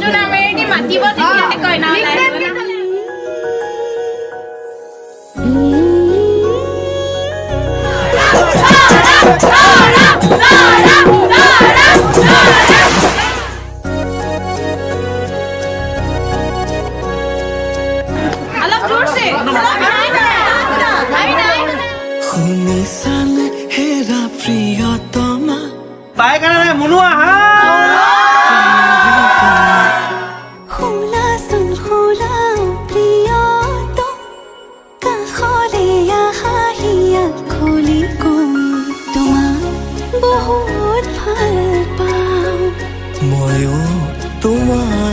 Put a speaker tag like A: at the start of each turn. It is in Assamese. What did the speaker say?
A: যোনটো নামেৰে মাতিব, তেতিয়াহে কইনা ওলাই আহিব, নহ'লে। অলপ জোৰছে। আমি নাই।
B: শুনিছানে হেৰা প্ৰিয়তমা?
C: তাই কাৰণে নাই মুনু, আহা।
D: খোলাচোন খোলা প্ৰিয়তম, কাষলে আহা, হিয়া খুলি কম, তোমাক বহুত ভাল পাওঁ।
B: ময়ো তোমাক।